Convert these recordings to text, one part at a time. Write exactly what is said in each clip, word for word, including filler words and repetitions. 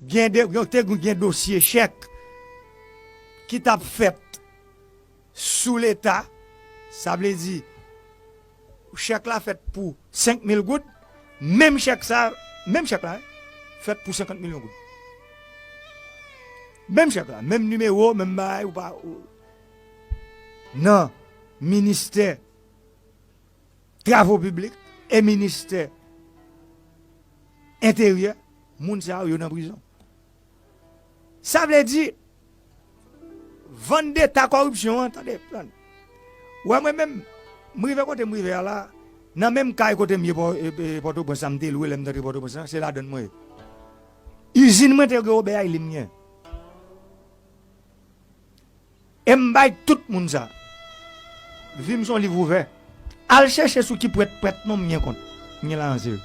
Gen de, gen, te gen dosye chèk ki t ap fèt sou Leta, sa vle di, chèk la fèt pou senk mil goud, menm chèk sa, menm chèk la, fèt pou senkant milyon goud. Menm chèk la, menm nimewo, menm bagay, ou pa, ou, nan ministè travo piblik e ministè enteryè, moun sa yo, yo nan prizon. Sa vle di, vandeta kòripsyon an, tande, tande. Ou wè mwen menm, m rive kote m rive a la, nan menm kay kote m ye Pò-, e, e, Pòtoprens la, m te lwe lè m t antre Pòtoprens la, se ladann mwen ye. Izin mwen te gen Obè Ayli m gen. E m bay tout moun sa. Vi m se yon liv ouvè. Al chèche sou ki prèt, prèt non m gen kont. M gen lajan sere.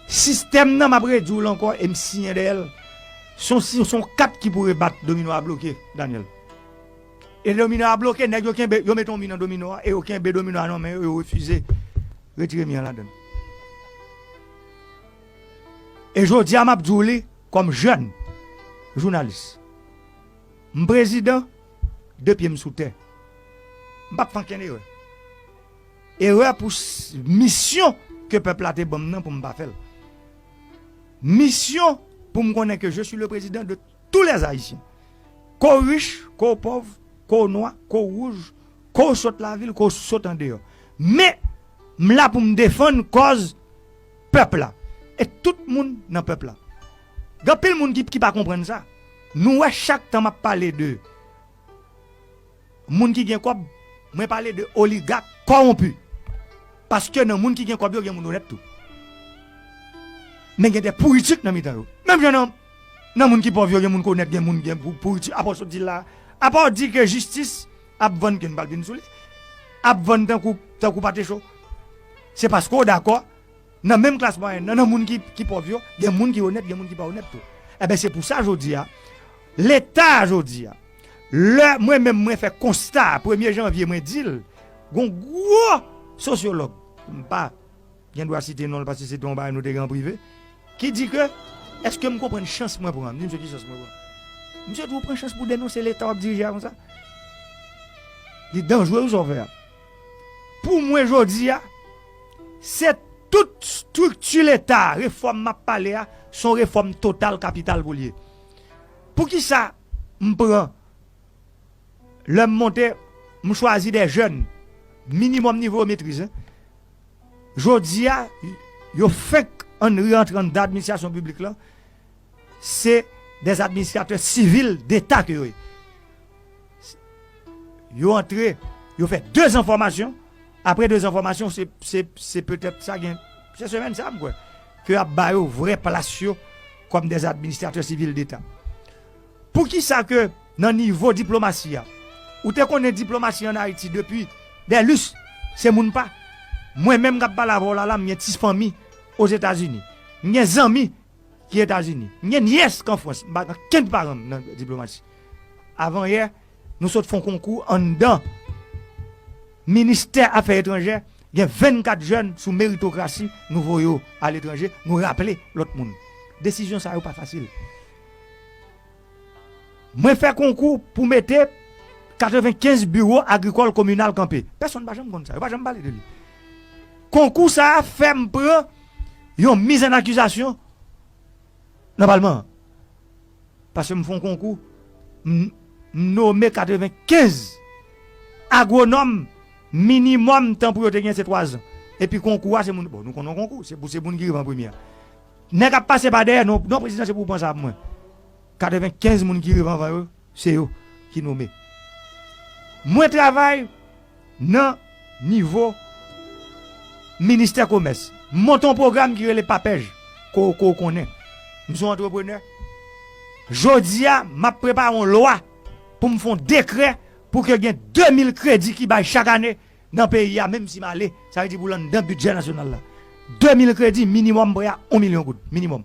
Sistèm nan, m ap redi w l ankò e m siyen dèyè l. Se yon, se yon kat ki pou rebat domino a bloke, Daniel. E domino a bloke, nèg yo kenbe, yo mete yon mi nan domino a, e yo kenbe domino a nan men yo, yo refize retire mi an ladann. E jodi a, m ap di w li kòm jèn jounalis. M prezidan, de pye m sou tè. M p ap fè ankenn erè. Erè pou s-, misyon ke pèp la te ban m nan pou m pa fè l. Misyon pou m konnen ke je suis le président de tous les Haïtiens. Ke w rich, ke w pòv, ke w nwa, ke w wouj, ke w sot lavil, ke w sot andeyò. Men, m la pou m defann kòz pèp la. E tout moun nan pèp la. Gen anpil moun ki, ki pa konprann sa. Nou wè chak tan m ap pale de moun ki gen kòb, mwen pale de oligak kòwonpi. Paske nan moun ki gen kòb yo, gen moun onèt tou. Men gen de pouritik nan mitan yo. Menm jan nan, nan moun ki pòv yo, gen moun ki onèt, gen moun gen pou-, pouritik. Apa w sot di la, apa w di ke jistis ap vann, ke n pral vin sou li, ap vann tankou, tankou pate cho. Se paske w dakò, nan menm klas mwayèn nan, nan moun ki, ki pòv yo, gen moun ki onèt, gen moun ki pa onèt tou. Enben, se pou sa jodi a, Leta jodi a, lè mwen menm mwen fè konsta a, premye janvye mwen di l, gon gwo sosyològ, m pa gen dwa site non l paske se te yon bagay nou te gen an prive, ki di ke, èske m konprann chans mwen pran? M di misye ki chans mwen pran. Misye di ou pran chans pou denonse Leta w ap dirije a konsa? Li danjre wi sa w fè a. Pou mwen jodi a, se tout estrikti Leta a, refòm m ap pale a, se yon refòm total kapital pou l ye. Poukisa m pran, lè m monte, m chwazi de jèn, minimòm nivo yo metrize. Jodi a, yo fenk ann rantre anndan administrasyon piblik lan, se de administratè sivil deta ke yo ye. Yo antre, yo fè de zan fòmasyon. Apre de zan fòmasyon, se, se, se petèt sa gen, se semèn sa, m kwè, ke y ap ba yo vrè plas yo kòm de administratè sivil deta. Poukisa ke nan nivo diplomasi a, ou te konnen diplomasi ann Ayiti depi Dèlus, se moun pa. Mwen menm k ap pale avè w la, la, m gen ti fanmi Ozetazini. M gen zanmi ki Etazini. M gen nyès k an Frans. M pa gen kenn paran m nan diplomasi. Avan yè, nou sot fè yon konkou anndan ministè afè etranjè. Gen vennkat jèn sou meritokrasi, nou voye yo aletranje, nou raple lòt moun. Desizyon sa yo pa fasil. Mwen fè konkou pou mete katrevenkenz biwo agrikòl kominal kanpe. Pèsonn pa janm konn sa. Yo pa janm pale de li. Konkou sa a fè m pran yon miz an akizasyon nan palman an. Paske m fè yon konkou, m, m nome katrevenkenz agwonòm, minimòm tan pou yo te gen se twa zan. Epi konkou a, se moun, bon, nou konn yon konkou, se pou se moun ki rive an premye a. Nèg ap pase pa dèyè, non, non, prezidan, se pou w pran sa pou mwen. Katrevenkenz moun ki rive anvan yo, se yo ki nome. Mwen travay nan nivo ministè komès. M monte yon pwogram ki rele PAPEJ, ke w, ke w konnen. M se yon antreprenè. Jodi a, m ap prepare yon lwa pou m fè yon dekrè pou ke gen de mil kredi ki bay chak ane nan peyi a, menm si m ale, sa vle di pou l anndan bidjè nasyonal la. De mil kredi, minimòm prè a yon milyon goud, minimòm.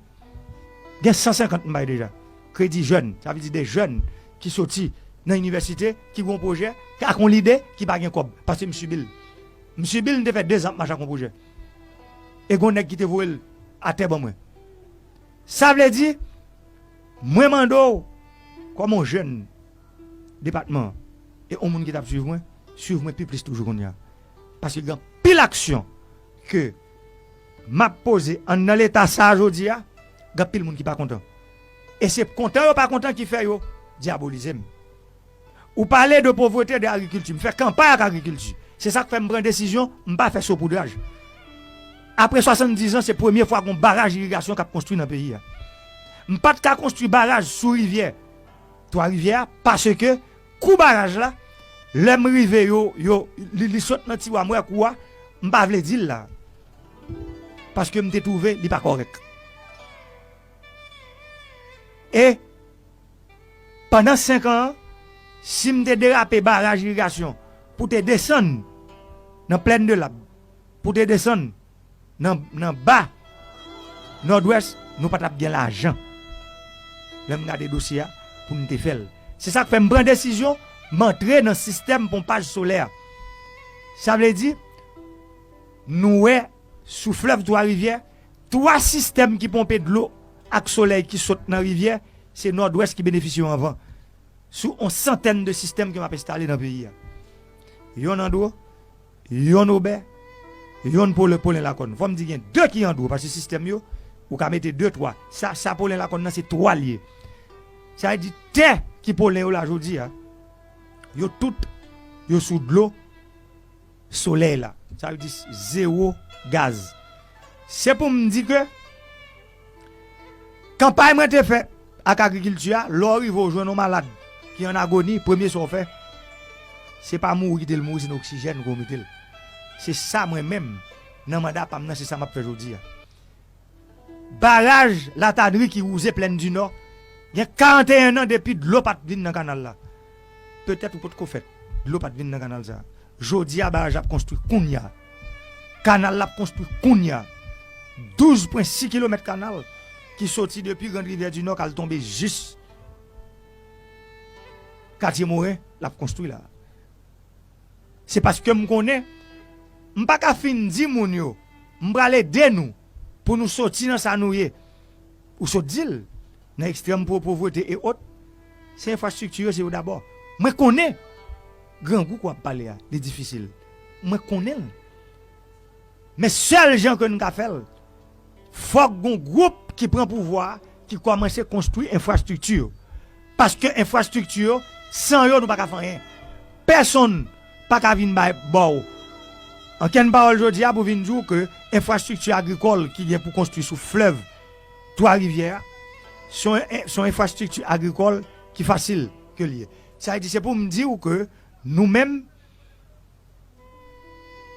Gen san senkant m bay deja. Kredi jèn, sa vle di de jèn ki soti nan inivèsite, ki gon pwojè, ak yon lide, ki pa gen kòb, paske m sibi l. M sibi l, m te fè de zan ap mache ak yon pwojè. E gon nèg ki te voye l atè ban mwen. Sa vle di, Mwen mande w, kòm yon jèn depatman, e yon moun ki t ap swiv mwen, swiv mwen pi plis toujou kounye a. Paske gen anpil aksyon ke m ap poze anndan leta sa a jodi a, gen anpil moun ki pa kontan. E se kontan yo pa kontan ki fè yo dyabolize m. Ou pale de povrete, de agrikilti. M fè kanpay ak agrikilti. Se sa k fè m pran desizyon, m pa fè sopoudraj. Apre swasanndiz an, se premye fwa gon baraj irigasyon k ap konstwi nan peyi a. M pa t ka konstwi baraj sou rivyè Twa Rivyè a, paske kou baraj la, lè m rive yo, yo, li, li sot nan tiwa, m wè kou a, m pa vle di l la. Paske m te twouve li pa kòrèk. E pandan senk an, si m te derape baraj irigasyon pou te desann nan Plaine de l'Abe, pou te desann nan, nan ba Nòdwès, nou pa t ap gen lajan. Lè m gade dosye a, pou m te fè l. Se sa k fè m pran desizyon, m antre nan sistèm ponpaj solè a. Sa vle di, nou wè, sou flèv Twa Rivyè, twa sistèm ki ponpe dlo ak solèy ki sot nan rivyè, se Nòdwès ki benefisye yo anvan. Sou yon santèn de sistèm ke m ap enstale nan peyi a. Yonn Andro, yonn Obè, yonn Polen, Polen Lakòn. Fò m di gen de ki Andro, paske sistèm yo, ou ka mete de, twa. Sa, sa Polen Lakòn nan, se twa l ye. Sa vle di, tè ki Polen yo la jodi a, yo tout, yo sou dlo solèy la. Sa vle di zewo gaz. Se pou m di ke kanpay mwen te fè ak agrikilti a, lè w rive w jwenn yon malad ki an agoni, premye sa w fè, se pa mouri kite l mouri, se nan oksijèn ke w mete l. Se sa mwen menm, nan manda pa m nan, se sa m ap fè jodi a. Baraj Latanri ki wouze Plèn di Nò, gen karanteyen an depi dlo pa t vin nan kanal la. Petèt ou potko fèt, dlo pa t vin nan kanal sa a. Jodi a, baraj la ap konstwi kounye a. Kanal la ap konstwi kounye a. Douz pwen sis kilomèt kanal ki soti depi Grande Rivière du Nord k al tonbe jis Katye Moren, l ap konstwi la. Se paske m konnen, m pa ka fin di moun yo, m pral ede nou pou nou soti nan sa nou ye. Ou sot di l, nan ekstrèm po-, povrete e ot, se enfrastrikti yo, se yo dabò. Mwen konnen, grangou ke w ap pale a, li difisil. Mwen konnen l. Men sèl jan ke n ka fè l, fòk gon gwoup ki pran pouvwa a, ki kòmanse konstwi enfrastrikti yo. Paske enfrastrikti yo, san yo, nou pa ka fè anyen. Pèsonn pa ka vin bay ba w. An kenn pawòl jodi a pou vin di w ke enfrastrikti agrikòl ki gen pou konstwi sou flèv Twa Rivyè a, se yon, se yon enfrastrikti agrikòl ki fasil ke l ye. Sa vle di, se pou m di w ke nou menm,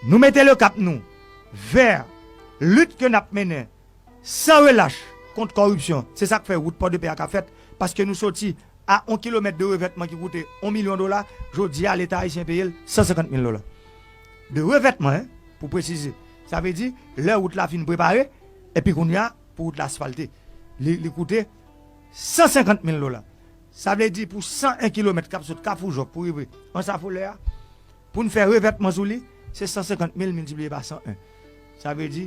nou mete le kap nou vè lit ke n ap mennen san relach kont kòripsyon. Se sa k fè wout Pòdepè a ka fèt, paske nou soti a yon kilomèt de revètman ki koute yon milyon dola, jodi a, Leta ayisyen peye l san senkant mil dola. De revètman, en, pou presize. Sa vle di, lè wout la fin prepare, epi kounye a, pou wout la asfalte, li, li koute san senkant mil dola. Sa vle di, pou san en kilomèt k ap sot Kafou Jòf pou rive Ansafolè a, pou n fè revètman sou li, se san senkant mil miltipliye pa san en. Sa vle di,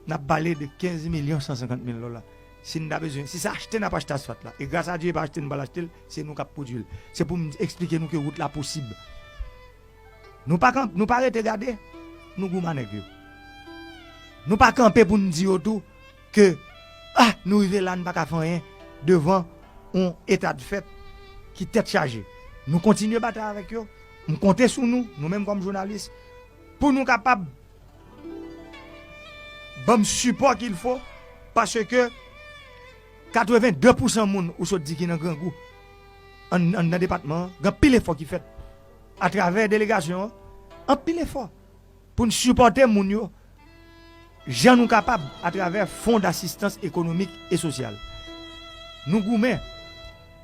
n ap pale de kenz milyon san senkant mil dola. Si n ta bezwen, si se achte n ap achte asfalt la, e gras a Dye, e pa achte n pral achte l, se nou k ap pwodui l. Se pou m eksplike nou ke wout la posib. Nou pa kanp-, nou pa rete gade, nou goumen nèg yo. Nou pa kanpe pou n di yo tou ke, ah, nou rive la, n pa ka fè anyen devan yon eta de fèt ki tèt chaje. Nou kontinye batay avèk yo. M konte sou nou, nou menm kòm jounalis, pou nou kapab ban m sipò qu'il faut, paske katrevenndde pousan moun ou sot di ki nan grangou an, anndan depatman an, gen anpil efò ki fèt atravè delegasyon an, anpil efò pou n sipòte moun yo jan nou kapab atravè Fonds d'Assistance Économique et Sociale. Nou goumen.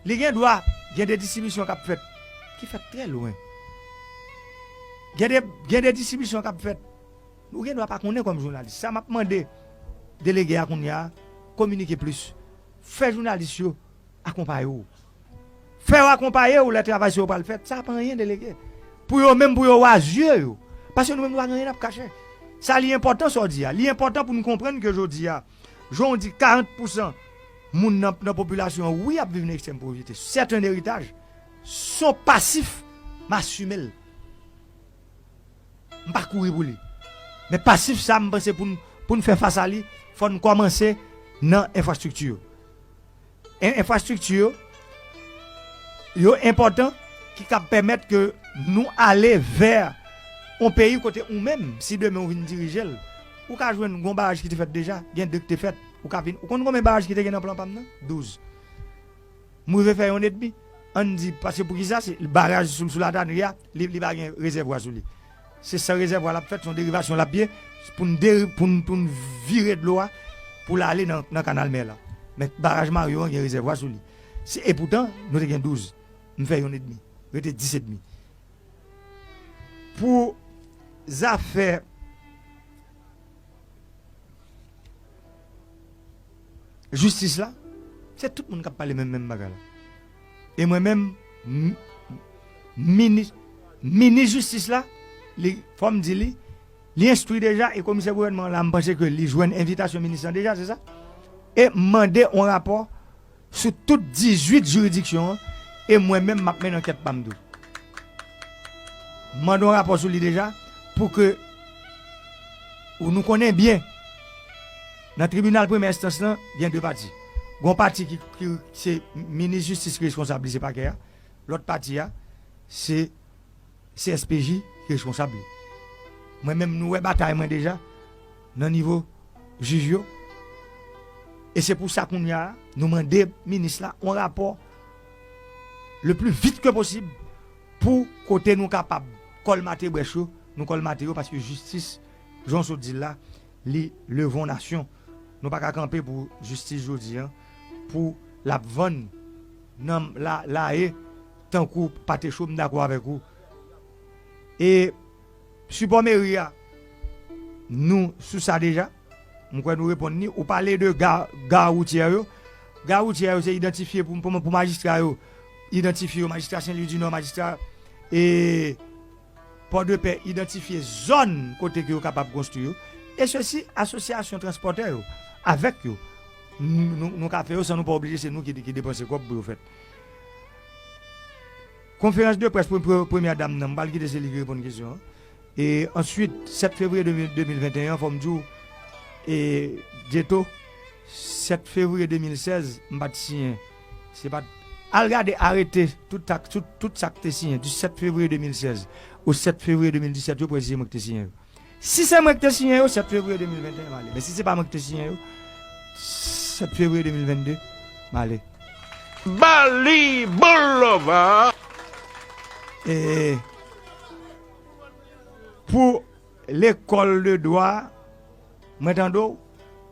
Li gen dwa gen de distribisyon k ap fèt, ki fèt trè lwen. Gen de, gen de distribisyon k ap fèt, ou gen dwa pa konnen kòm jounalis. Sa m ap mande delege a kounye a, kominike plis. Fè jounalis yo akonpaye w. Fè yo akonpaye w lè travay sa yo pral fèt. Sa pa anyen, delege. Pou yo menm, pou yo wè zye yo. Paske nou menm, nou pa gen anyen n ap kache. Sa li enpòtan sa w di a. Li enpòtan pou n konprann ke jodi a, jan w di karant pousan Moun nan, nan popilasyon an, wi, ap viv nan ekstrèm povrete. Sèt yon eritaj, son pasif, m asime l. M pa kouri pou li. Men pasif sa, m panse pou n, pou n fè fas a li, fò n kòmanse nan enfrastrikti yo. En-, enfrastrikti yo, yo enpòtan, ki kab pèmèt ke nou ale vè yon peyi kote ou menm, si demen ou vin dirije l, ou ka jwenn gon baraj ki te fèt deja, gen de ki te fèt, ou ka vin, ou konn konbyen baraj ki te gen nan plan pa m nan? Douz. M rive fè yon edmi. Ann di, paske pou ki sa, se baraj sou, sou Latanri a, li, li pa gen rezèvwa sou li. Se san rezèvwa l ap fèt, se yon derivasyon l ap ye, pou n deri-, pou n, pou n vire dlo a, pou l ale nan, nan kanal mè la. Men baraj Mario an gen rezèvwa sou li. Se, e poutan, nou te gen douz. M fè yon edmi. Rete dis edmi. Pou zafè jistis la, se tout moun k ap pale menm, menm bagay la. E mwen menm, m-, minis, minis jistis la, li, fò m di li, li enstwi deja, e komisè gouvènman an la, m panse ke li jwenn envitasyon minis lan deja, se sa? E m mande yon rapò sou tout dizuit jiridiksyon an, e mwen menm, m ap mennen ankèt pa m tou. M mande yon rapò sou li deja, pou ke, ou nou konnen byen, nan tribinal premyè enstans lan, gen de pati. Gon pati ki, ki se minis jistis ki reskonsab li, se pakè a. Lòt pati a, se C S P J ki reskonsab li. Mwen menm, nou wè batay mwen deja nan nivo jij yo. E se pou sa kounye a, nou mande minis la yon rapò le plus vite que possible pou kote nou kapab kòlmate brèch yo, nou kòlmate yo paske jistis, jan w sot di l la, li leve yon nasyon. Nou pa ka kanpe pou jistis jodi an, pou l ap vann nan la, la e, tankou pate cho, m dakò avèk ou. E sipò meri a, nou sou sa deja. M kwè nou reponn ni. Ou pale de ga, ga woutyè yo. Ga woutyè yo se idantifye pou, pou, pou majistra yo. Idantifye yo, majistra Sen Lwi di Nò, majistra, e, Pòdepè, idantifye zòn kote ke yo kapab konstwi yo. E sesi, asosyasyon transpòtè yo, avèk yo, nou, nou, nou ka fè yo san nou pa oblije se nou ki, ki depanse kòb pou yo fèt. Konferans de près pou pre-, premyè dam nan, m pral kite se li ki reponn kesyon an. E answit, sèt fevriye de mil, de mil venteyen, fò m di w, e, Dieto, sèt fevriye de mil sèz, m pa t siyen. Se pa t, al gade arete, tout sa, tout, tout sa k te siyen, di sèt fevriye de mil sèz o sèt fevriye de mil disèt, yo presize mwen ki te siyen yo. Si se mwen ki te siyen yo, sèt fevriye de mil venteyen, m ale. Men si se pa mwen ki te siyen yo, sèt fevriye de mil vennde, m ale. Bali Boulevard. E pou lekòl de dwa, mwen tande w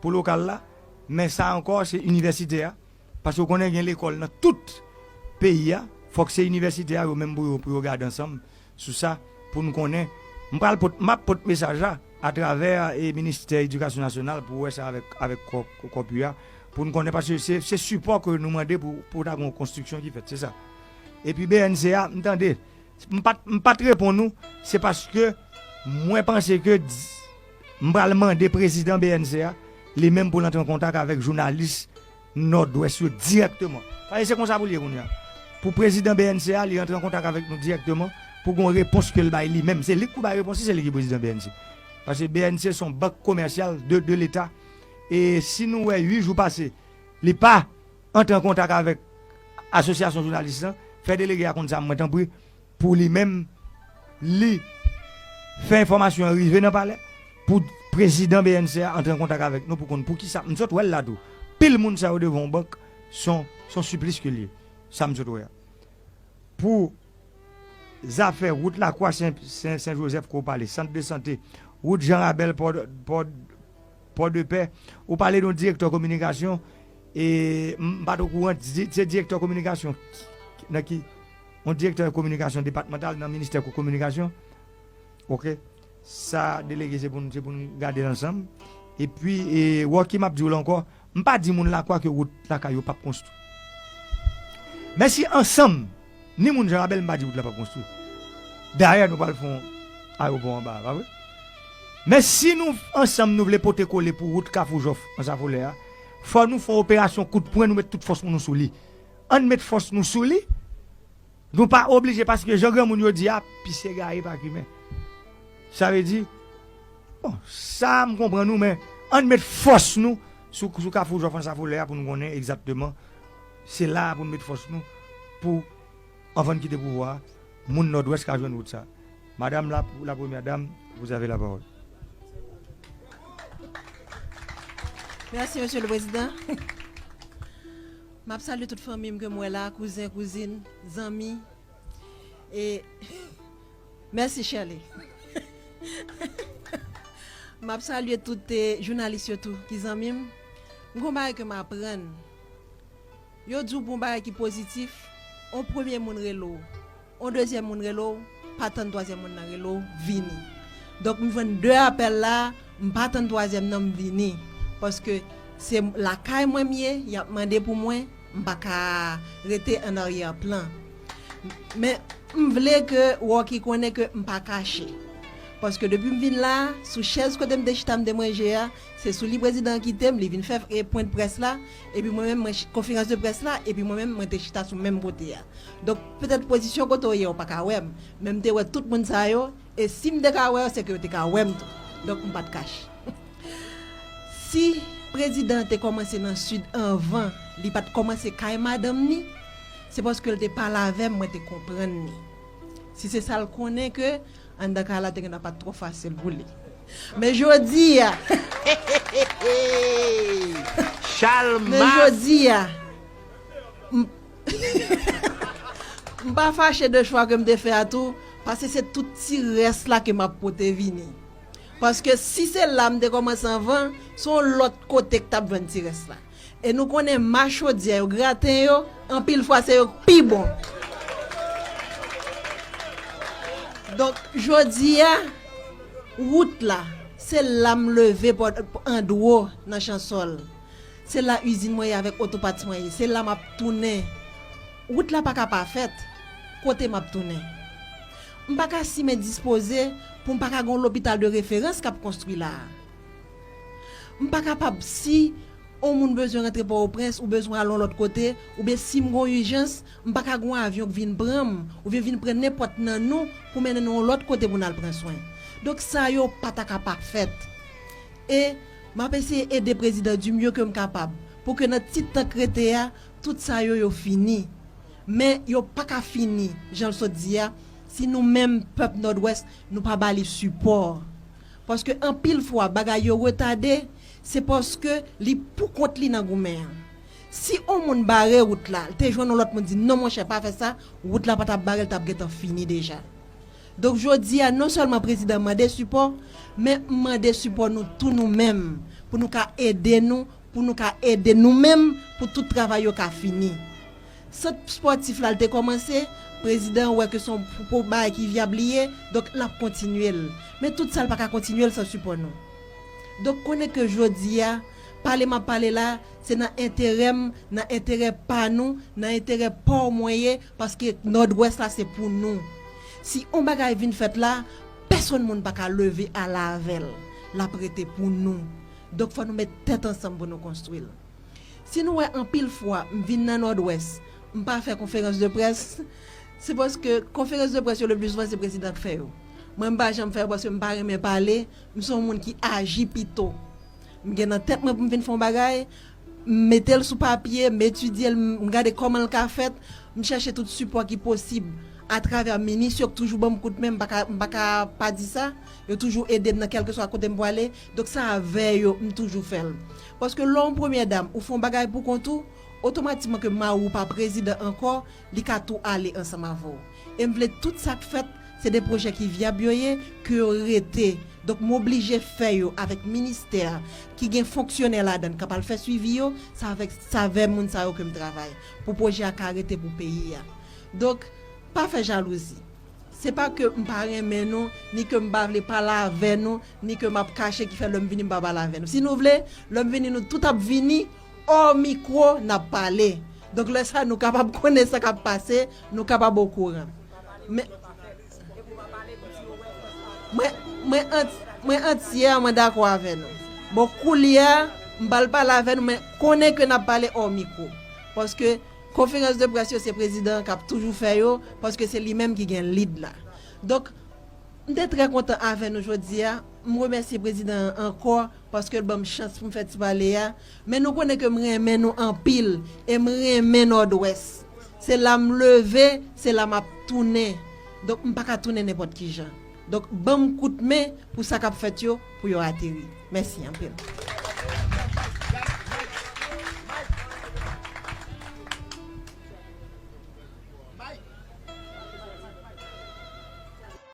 pou lokal la, men sa ankò, se inivèsite a. Paske w konnen gen lekòl nan tout peyi a, fòk se inivèsite a yo menm pou yo, pou yo gade ansanm sou sa, pou n konnen. M pral pot, m ap pot mesaj la atravè, e, Ministè Edikasyon Nasyonal pou wè sa avèk, avèk kò, kò pi a, pou n konnen, paske se, se sipò ke nou mande pou, pou ta gen yon konstriksyon ki fèt, se sa. Epi B N C a, m tande, m pa t, m pa t reponn ou, se paske mwen panse ke di-, m pral mande prezidan B N C a, li menm pou l antre an kontak avèk jounalis Nòdwès yo dirèkteman. Paske se konsa pou l ye kounye a. Pou prezidan B N C a, li antre an kontak avèk nou dirèkteman pou gon repons ke l bay li menm. Se li k pou bay repons, si se li ki prezidan B N C. Paske B N C se yon bank komèsyal de, de Leta. E si nou wè uit jou pase, li pa antre an kontak avèk asosyasyon jounalis lan, fè delege a konn sa, mwen tanpri, pou li menm, li fè enfòmasyon an rive nan palè, pou prezidan B N C a antre an kontak avèk nou pou konn poukisa. M sot wè l la tou. Pil moun sa yo devan yon bank, se yon, se yon siplis ke l ye. Sa m sot wè a. Pou zafè wout Lakwa Sen, Sen, Sen Jozèf ke w pale, sant de sante, wout Jan Rabèl, Pò, Pò, Pòdepè, ou pale de yon direktè kominikasyon, e m pa t okouran, di-, se direktè kominikasyon nan ki, yon direktè kominikasyon depatmantal nan ministè ko-, kominikasyon. Oke. Sa, delege, se pou n, se pou n gade l ansanm. Epi, e, Rocky, m ap di w la ankò, m pa di moun Lakwa ke wout lakay yo p ap konstwi. Men si ansanm, ni moun Jan Rabèl, m pa di wout la p ap konstwi. Dayè, nou pral fè yon ayewopò anba a, pa vre? Men si nou, ansanm, nou vle pote kole pou wout Kafou Jòf, Ansafolè a, Fò nou fè yon operasyon kout pwen, nou met tout fòs nou sou li. Ann met fòs nou sou li. Nou pa oblije, paske jan granmoun yo di a, pise gaye pa kimen. Sa vle di, bon, sa m konprann ou, men ann met fòs nou sou, sou Kafou Jòf Frans Afolè a pou nou konnen egzakteman se la a pou nou met fòs nou pou anvan n kite pouvwa a, moun Nòdwès ka jwenn wout sa. Madame la, la première dame, vous avez la parole. Mèsi, Mesye le Prezidan. M ap salye tout fanmi m ke m wè la, kouzen, kouzin, zanmi. E mèsi, Shirley. M ap salye tout eh, jounalis yo tou ki zanmi m. M gon bagay ke m aprann. Yo di w pou yon bagay ki pozitif, yon premye moun rele w, yon dezyèm moun rele w, pa tann twazyèm moun nan rele w, vini. Donk m jwenn de apèl la, m pa tann twazyèm nan, m vini. Paske se lakay mwen m ye, y ap mande pou mwen, m pa ka rete an aryè plan. Men m vle ke Rocky konnen ke m pa kache. Paske depi m vin la, sou chèz kote m te chita m te manje a, se sou li prezidan an kite m, li vin fè eh, pwen de près la, epi mwen menm, mwen ch- konferans de près la, epi mwen menm, mwen te chita sou menm kote a. Donk, petèt pozisyon kote w ye, w pa ka wè m, men m te wè tout moun sa yo, e si m te ka wè yo, se ke yo te ka wè m tou. Donk, m pa t kache. Si prezidan an te kòmanse nan sid anvan, li pa t kòmanse kay madanm ni, se paske l te pale avè m, mwen te konprann ni. Si se sa l konnen ke anndan kay la te gentan pa t twò fasil pou li. Men jodi a, men Chalmas. Jodi a, m- m pa fache de chwa ke m te fè a tou, paske se tout ti rès la ke m ap pote vini. Paske si se la m te kòmanse anvan, se yon lòt kote k t ap jwenn ti rès la. E nou konnen machodyè yo, graten yo, anpil fwa se yo k pi bon. Donk, jodi a, wout la, se la m leve pò- andwo nan Chansòl. Se la izin mwen ye avèk otopat mwen ye. Se la m ap tounen. Wout la pa ka pafèt. Kote m ap tounen? M pa ka simen dispoze pou m pa ka gen yon lopital de referans k ap konstwi la a. M pa kapab si yon moun bezwen rantre Pòtoprens ou bezwen al yon lòt kote, oubyen si m gen yon ijans, m pa ka gen yon avyon k vin pran m, oubyen vin pran nenpòt nan nou pou mennen nou yon lòt kote pou n al pran swen. Donk sa yo pa ta ka pa fèt. E m ap eseye ede prezidan du mieux ke m kapab pou ke nan ti tan k rete a, tout sa yo yo fini. Men yo pa ka fini, jan l sot di a, si nou menm pèp Nòdwès, nou pa ba li sipò. Paske anpil fwa, bagay yo retade, se paske li pou kont li nan goumen an. Si yon moun bare wout la, l te jwenn yon lòt moun di, "Non, monchè, pa fè sa," wout la pa t ap bare, l t ap gentan fini deja. Donk, jodi a, non sèlman prezidan mande sipò, men m mande sipò nou tou nou menm, pou nou ka ede nou, pou nou ka ede nou menm, pou tout travay yo ka fini. Sant espòtif la, l te kòmanse, prezidan wè ke se yon pwo- bagay ki vyab li ye, donk l ap kontinye l. Men tout sa, l pa ka kontinye l san sipò nou. Donk, konnen ke jodi a, pale m ap pale la, se nan enterè m, nan enterè pa nou, nan enterè pa w mwen ye, paske Nòdwès la se pou nou. Si yon bagay vin fèt la, pèsonn moun pa ka leve ale avè l. L ap rete pou nou. Donk, fò nou met tèt ansanm pou nou konstwi l. Si nou wè anpil fwa m vin nan Nòdwès, m pa fè konferans de près, se paske konferans de près yo le pli souvan se prezidan k fè yo. Mwen m pa janm fè yo paske m pa renmen pale, m se yon moun ki aji pito. M gen nan tèt mwen pou m vin fè yon bagay, m mete l sou papye, m etidye l, m gade kòman l ka fèt, m chèche tout sipò ki posib atravè minis yo k toujou ban m kout men, m pa ka, m pa ka pa di sa, yo toujou ede m nan kèlkeswa kote m pwale. Donk se avè yo m toujou fè l. Paske lè w yon premyè dam, ou fè yon bagay pou kont ou, otomatikman ke mari w pa prezidan ankò, li ka tou ale ansanm avè w. E m vle tout sa k fèt, se de pwojè ki vyab yo ye, ke yo rete. Donk m oblije fè yo avèk ministè ki gen fonksyonè ladan l k ap al fè swivi yo, se avèk, se avè moun sa yo ke m travay, pou pwojè a ka rete pou peyi a. Donk, pa fè jalouzi. Se pa ke m pa renmen nou, ni ke m pa vle pale avè nou, ni ke m ap kache ki fè lè m vini m pa pale avè nou. Si nou vle, lè m vini nou tout ap vini, hors micro, n ap pale. Donk lè sa nou kapab konnen sa k ap pase, nou kapab okouran. Men, mwen, mwen, ant- mwen antyèman dakò avè nou. Bon, koulye a, M pral pale avè nou, men konnen ke n ap pale hors micro. Paske konferans de près yo, se prezidan an k ap toujou fè yo, paske se li menm ki gen lead la. Donk, m te trè kontan avè nou jodi a. M remèsye prezidan an ankò paske l ban m chans pou m fè ti pale a. Men nou konnen ke m renmen nou anpil e m renmen Nòdwès. Se la m leve, se la m ap tounen. Donk, m pa ka tounen nenpòt ki jan. Donk, ban m kout men pou sa k ap fèt yo, pou yo ateri. Mèsi anpil.